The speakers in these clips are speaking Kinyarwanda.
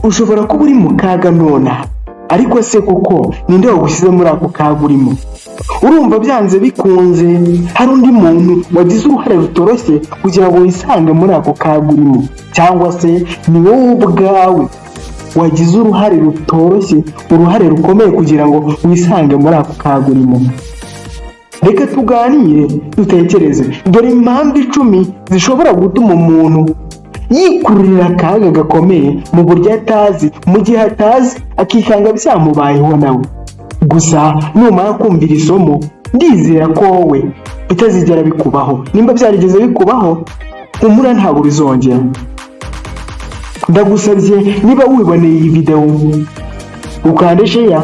Ushobora kuba uri mu kaga nonaha, ariko se koko ninde wagushyize muri ako kaga urimo? Urumva byanze bikunze hari undi muntu wagize uruhare rutoroshye kugira ngo wisange muri ako kaga urimo, cyangwa se ni wowe ubwawe wagize uruhare rutoroshye, uruhare rukomeye kugira ngo wisange muri ako kaga urimo. Reka tuganire, dutekereze. Dore impamvu 10 zishobora gutuma umuntu yikururira akaga gakomeye mu buryo atazi, mu gihe atazi, akikanga byamubayeho nawe. Gusa numara kumvira isomo, ndizera ko wowe bitazigera bikubaho. Nimba byarigeze bikubaho, humura, ntabwo bizongera. Ndagusabye, niba wiboneye iyi videwo, ukande share,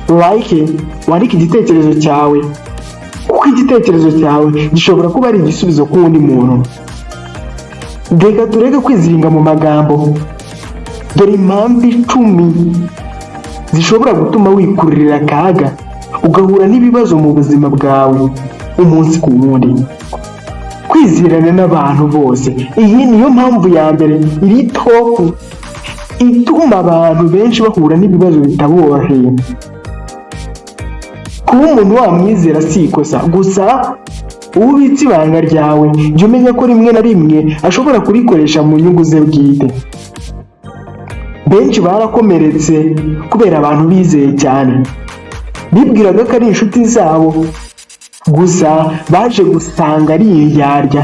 like, wandike igitekerezo cyawe, kuko igitekerezo cyawe gishobora kuba ari igisubizo ku wundi muntu. Reka tureke kwiziringa mu magambo. Dore impamvu 10 zishobora gutuma wikururira akaga, ugahura n'ibibazo mu buzima bwawe umunsi ku wundi. Kwizerana n'abantu bose. Iyi niyo mpamvu ya mbere iri top ituma abantu benshi bahura n'ibibazo bitaboroheye. Kuba umuntu wamwizera si ikosa, gusa uwo ubitse ibanga ryawe, jya umenya ko rimwe na rimwe ashobora kurikoresha mu nyungu ze bwite. Benshi barakomeretse kubera abantu bizeye cyane, bibwiraga ko ari inshuti zabo, gusa baje gusanga ari indyarya,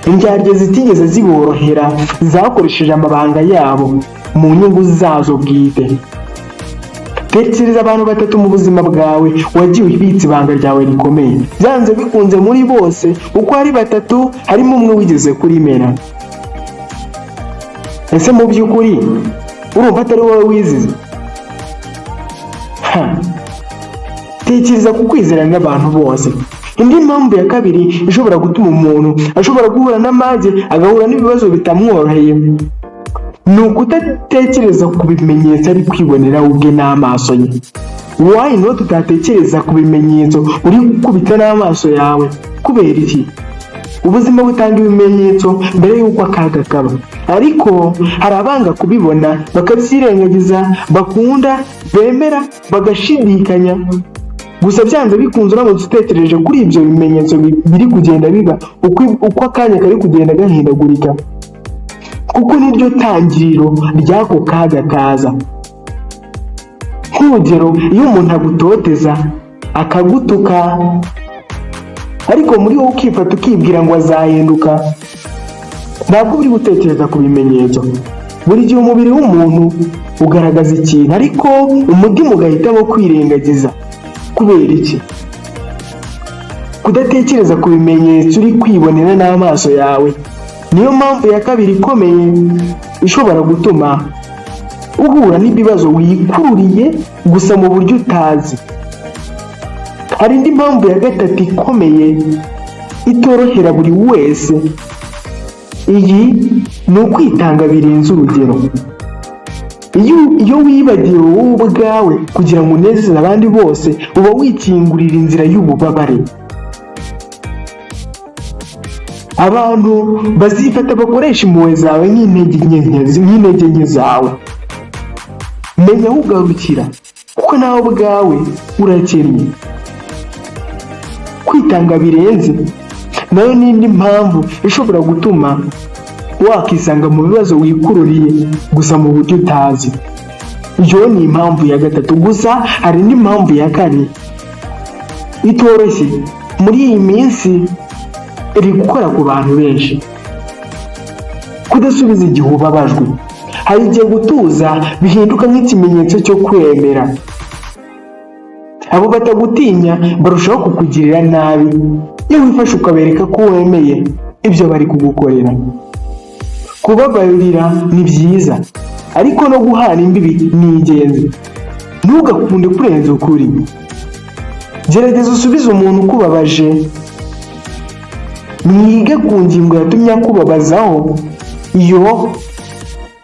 indyarya zitigeze ziborohera, zakoresheje amabanga yabo mu nyungu zazo bwite. Tekereza abantu batatu mu buzima bwawe wagiye ubitsa ibanga ryawe rikomeye. Byanze bikunze muri bose uko ari batatu harimo umwe wigeze kurimena. Ese mu by'ukuri urumva atari wowe wizize? Ha. Tekereza ku kwizerana n'abantu bose. Indi mpamvu ya kabiri ishobora gutuma umuntu ashobora guhura n'amage, agahura n'ibibazo bitamworoheye, ni ukudatekereza ku bimenyetso ari kwibonera ubwe n'amaso ye. Why not utatekereza ku bimenyetso uri gukubita n'amaso yawe? Kubera iki? Ubuzima butanga ibimenyetso mbere y'uko akaga kaba, ariko hari abanga kubibona, bakabyirengagiza, bakunda bemera bagashidikanya. Gusa byanze bikunze, uramutse utekereje kuri ibyo bimenyetso biri kugenda biba uko akanya kari kugenda gahindagurika, kuko niryo tangiriro ry'ako kaga kaza. Nk'urugero, iyo umuntu agutoteza, akagutuka, ariko muri wowe ukifata ukibwira ngo azahinduka, ntabwo uri gutekereza ku bimenyetso. Buri gihe umubiri w'umuntu ugaragaza ikintu, ariko umutima ugahitamo kwirengagiza. Kubera iki? Kudatekereza ku bimenyetso uri kwibonera n'amaso yawe niyo mpamvu ya kabiri ikomeye ishobora gutuma uhura n'ibibazo wikururiye gusa mu buryo utazi. Hari indi mpamvu ya gatatu ikomeye itorohera buri wese. Iyi ni ukwitanga birenze urugero. Iyo wibagiwe wowe ubwawe kugira ngo unezeze abandi bose, uba wikingurira inzira y'ububabare. Abantu bazifata bakoresha impuhwe zawe nk'intege nke zawe. Menya aho ugarukira, kuko nawe ubwawe urakennye. Kwitanga birenze nayo ni indi mpamvu ishobora gutuma wakisanga mu bibazo wikururiye gusa mu buryo utazi. Iyo ni impamvu ya gatatu. Gusa hari indi mpamvu ya kane itoroshye, muri iyi minsi iri gukora ku bantu benshi: kudasubiza igihe ubabajwe. Hari igihe gutuza bihinduka nk'ikimenyetso cyo kwemera. Abo batagutinya barushaho kukugirira nabi iyo wifashe ukabereka ko wemeye ibyo bari kugukorera. Kubabarira ni byiza, ariko no guhana imbibi ni ingenzi. Ntugakunde kurenza ukuri. Gerageza usubize umuntu ukubabaje, mwige ku ngingo yatumye akubabazaho. Iyo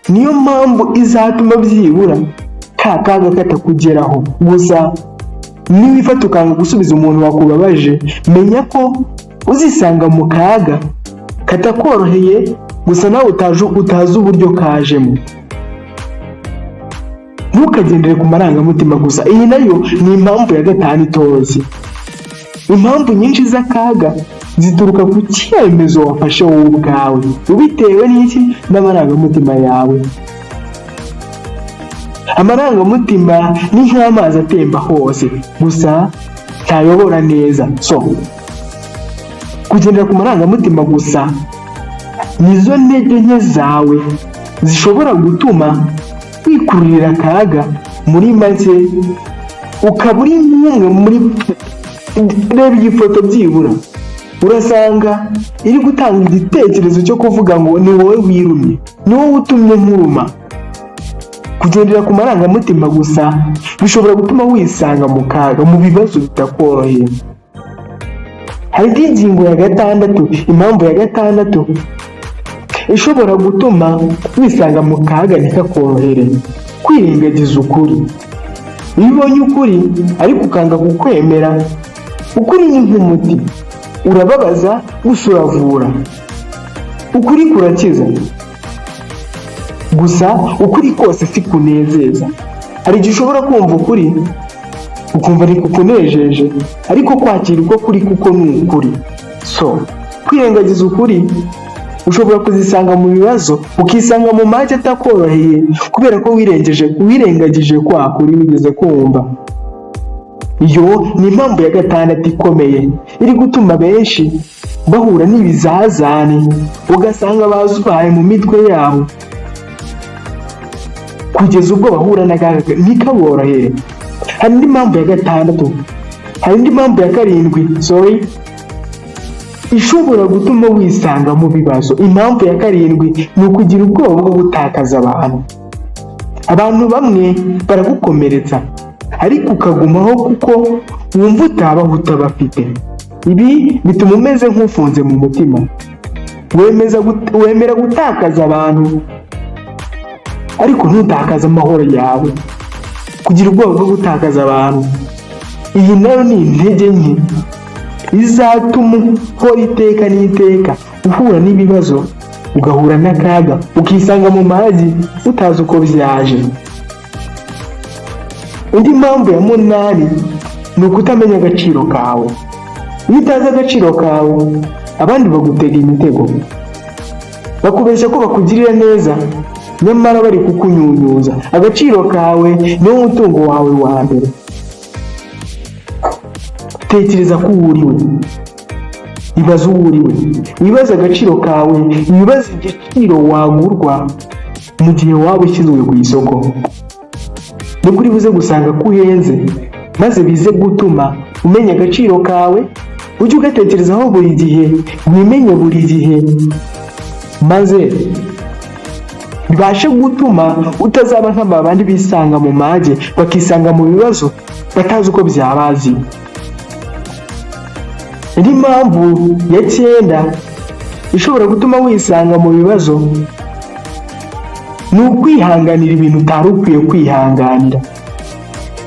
niyo mpamvu izatuma byibura ka kaga katakugeraho. Gusa niwifata ukanga gusubiza umuntu wakubabaje, menya ko uzisanga mu kaga katakoroheye, gusa nawe utazi uburyo kajemo. Ntukagendere ku marangamutima gusa. Iyi nayo ni impamvu ya gatanu itoroshye. Impamvu nyinshi z'akaga zituruka ku cyemezo wafashe wowe ubwawe, ubitewe n'iki? N'amarangamutima yawe. Amarangamutima ni nk'amazi atemba hose, gusa ntayobora neza. So kugendera ku marangamutima gusa nizo ntege nke zawe zishobora gutuma wikururira akaga. Muri make, ukaba uri nk'umwe muri, reba iyi foto, byibura urasanga iri gutanga igitekerezo cyo kuvuga ngo ni wowe wirumye, ni wowe utumye nkuruma. Kugendera ku marangamutima gusa bishobora gutuma wisanga mu kaga, mu bibazo bitakoroheye. Hari indi ngingo ya gatandatu, impamvu ya gatandatu ishobora gutuma wisanga mu kaga ntikakorohere: kwirengagiza ukuri. Iyo ubonye ukuri ariko ukanga kukwemera, ukuri ni nk'umuti, urababaza gusa uravura. Ukuri kurakiza, gusa ukuri kose si kunezeza. Hari igihe ushobora kumva ukuri ukumva ntikukunejeje, ariko kwakira uko kuri kuko ni ukuri. So kwirengagiza ukuri, ushobora kuzisanga mu bibazo, ukisanga mu mage atakoroheye kubera ko wirengeje, wirengagije kwa kuri wigeze kumva. Iyo ni impamvu ya gatandatu ikomeye iri gutuma benshi bahura n'ibizazane, ugasanga bazubaye mu mitwe yabo kugeza ubwo bahura n'akaga ntikaborohere. Hari indi mpamvu ya gatandatu, hari indi mpamvu ya karindwi, sorry, ishobora gutuma wisanga mu bibazo. Impamvu ya karindwi ni ukugira ubwoba bwo gutakaza abantu. Abantu bamwe baragukomeretsa, ariko ukagumaho kuko wumva utabaho utabafite. Ibi bituma umeze nk'ufunze mu mutima. Wemera gutakaza abantu, ariko ntutakaze amahoro yawe. Kugira ubwoba bwo gutakaza abantu, iyi nayo ni intege nke izatuma uhora iteka n'iteka uhura n'ibibazo, ugahura n'akaga, ukisanga mu mazi utazi uko byaje. Indi mpamvu ya munani ni ukutamenya agaciro kawe. Iyo utazi agaciro kawe, abandi bagutega imitego, bakubeshya ko bakugirira neza, nyamara bari kukunyunyuza. Agaciro kawe niwo mutungo wawe wa mbere. Tekereza ko uwo uriwe, ibaze uwo uriwe, wibaze agaciro kawe, wibaze igiciro wagurwa mu gihe waba ushyizwe ku isoko. Nibwo uri buze gusanga ko uhenze, maze bize gutuma umenya agaciro kawe. Ujye ugatekerezaho buri gihe, wimenye buri gihe, maze bibashe gutuma utazaba nk'aba bandi bisanga mu mage, bakisanga mu bibazo batazi uko byabazi. Indi mpamvu ya cyenda ishobora gutuma wisanga mu bibazo ni ukwihanganira ibintu utari ukwiye kwihanganira.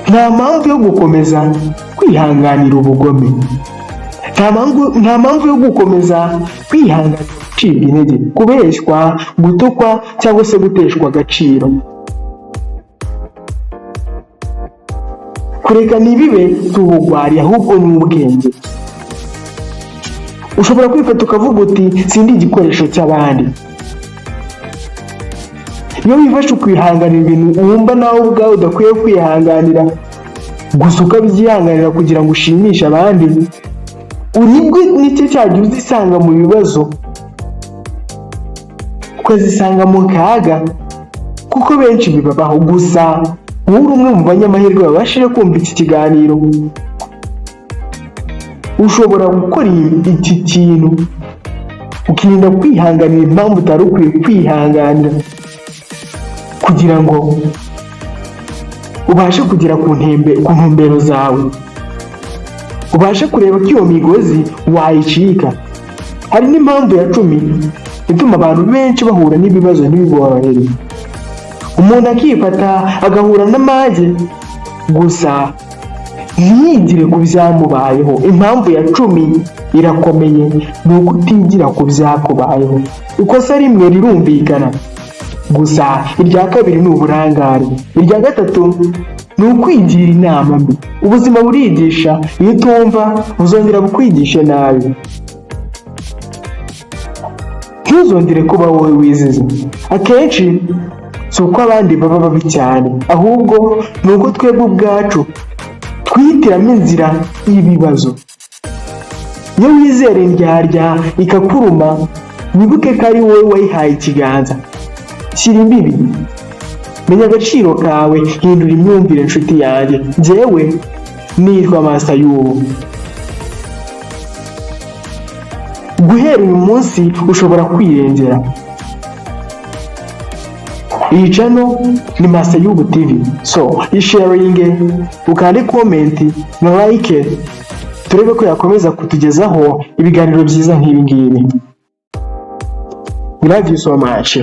Nta mpamvu yo gukomeza kwihanganira ubugome, nta mpamvu yo gukomeza kwihanganira gucibwa intege, kubeshywa, gutukwa cyangwa se guteshwa agaciro. Kureka ntibibe si ubugwari, ahubwo ni ubwenge. Ushobora kwifata ukavuga uti: "Sindi igikoresho cy'abandi." Iyo wifashe ukihanganira ibintu wumva nawe ubwawe udakwiye kwihanganira, gusa ukabyihanganira kugira ngo ushimishe abandi, uribwe nicyo cyagihe uzisanga mu bibazo, ukazisanga mu kaga, kuko benshi bibabaho. Gusa wowe uri umwe mu banyamahirwe babashije kumva iki kiganiro, ushobora gukora iki kintu, ukirinda kwihanganira impamvu utari ukwiye kwihanganira, kugira ngo ubashe kugera ku ntumbero zawe, ubashe kureba ko iyo migozi wayicika. Hari n'impamvu ya 10 ituma abantu benshi bahura n'ibibazo ntibiborohere. Umuntu akifata agahura n'amage, gusa ntiyigire ku byamubayeho. Impamvu ya 10 irakomeye, ni ukutigira ku byakubayeho. Ikosa rimwe rirumvikana, gusa Gusa irya kabiri ni uburangare. Irya gatatu ni ukwigira inama mbi. Ubuzima burigisha, iyo utumva buzongera bukwigishe nabi. Ntuzongere kuba wowe wizize. Akenshi si uko abandi baba babi cyane, ahubwo ni uko twebwe ubwacu twihitiramo inzira y'ibibazo. Iyo wizera indyarya ikakuruma, wibuke ko ari wowe wayihaye ikiganza. Shyira imbibi, menya agaciro kawe, hindura imyumvire, nshuti yanjye. Njyewe nitwa Master y'ubu. Guhera uyu munsi ushobora kwirengera. Iyi channel ni Master y'ubu TV, so isharinge, ukande comment na like, turebe ko yakomeza kutugezaho ibiganiro byiza nk'ibi ngibi. We love you so much.